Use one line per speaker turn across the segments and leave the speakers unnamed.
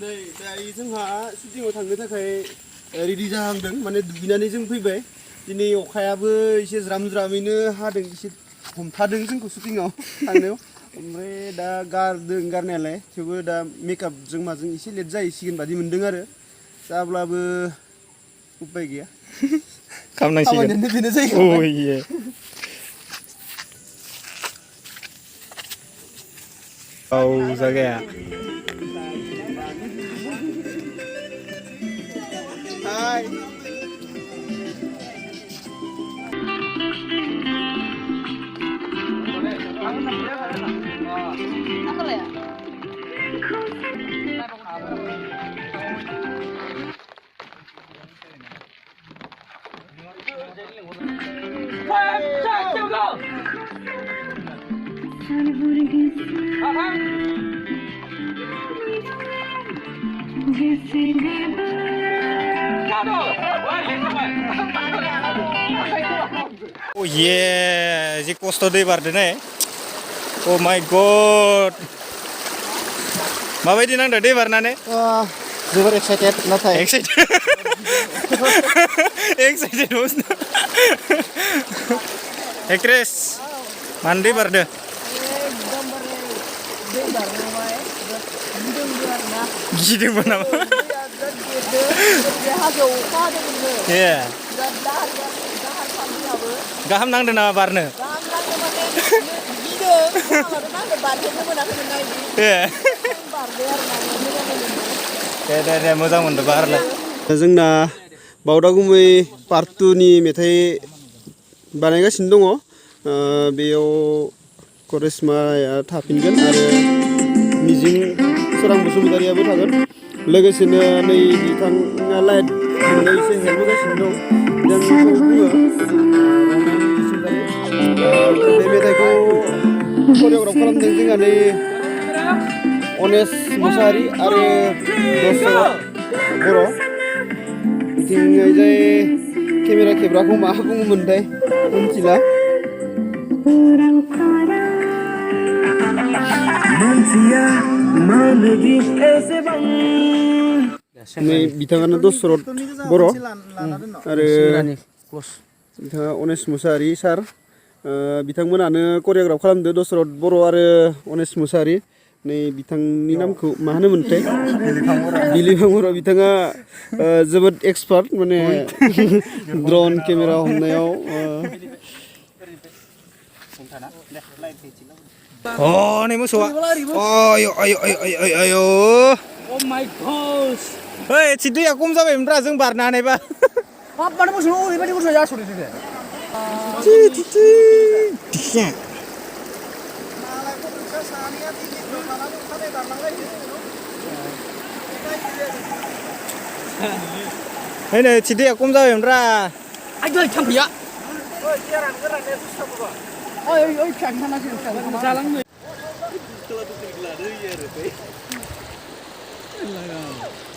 नै दायो जोंहा शुटिंआव थांनो थाखाय रेडि जाहांदों माने दुगैनानै जों फैबाय दिनै अखायाबो एसे ज्राम ज्रामैनो हादों एसे हमथादों जोंखौ शुटिंआव थांनायाव ओमफ्राय दा गारदों गारनायालाय थेवबो दा मेकआपजों माजों एसे लेट जाहैसिगोन बादि मोनदों आरो जाब्लाबो उपाय गैया
खालामनांसिगोन
खामानियानो बेनो जाहैबाय
औ जागाया
Hai.
Oh yeah, jik posto deh bardene. Oh my god. Mabai di nang deh barnane?
Super excited, natai.
Excited. Excited bos. Chris, mandi barde. Gideng mana? Iya. Gaham nang deh nama barne. Iya. Deh मोजां मोनदों बारलाय.
जोंना बावदागुमै part 2 नि मेथाइ बानायगासिनो दङ बेयाव करिश्माया थाफिनगोन आरो मिजिं सोरां बसुमतारियाबो थागोन लोगोसेनो नै बिथाङा लाइट होनो एसे हेल्प होगासिनो दं जों बुङो बे मेथाइखौ करिय'ग्राफ खालामदों जोंहा नै अनेस मुसाहारि आरो दस्र बर' बिथिंजाय केमेरा खेबग्राखौ मा बुङोमोनथाय मिथिला नै बिथाङानो दशरथ बर' आरो बिथाङा अनेस मुसाहारि सार बिथांमोनानो करिय'ग्राफ खालामदो दशरथ बर' आरो अनेस मुसाहारि नै बिथांनि नामखौ मा होनोमोनथाय बिलिफां बर' बिथाङा जोबोद एक्सपार्ट माने ड्रन केमेरा हमनायाव
Oh, nih musuh. Oh, ayo.
Oh my gosh.
Hei, cidu ya kum sampai mentera zeng barna nih ba.
Apa nih musuh? Ini berarti musuh ya sudah sudah.
Cici. Hei, nih cidu ya kum sampai mentera.
Ayo campur ya. Oh, kan sana sih, jalan nih.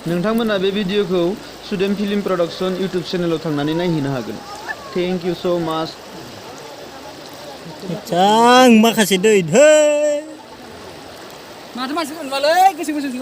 नोंथांमोना बे भिडिअखौ सुदेम film production YouTube चेनेलाव थांनानै नायहैनो हागोन thank you सो माच
Cang, makasih deh.
Macam-macam kan, balik, kesini-kesini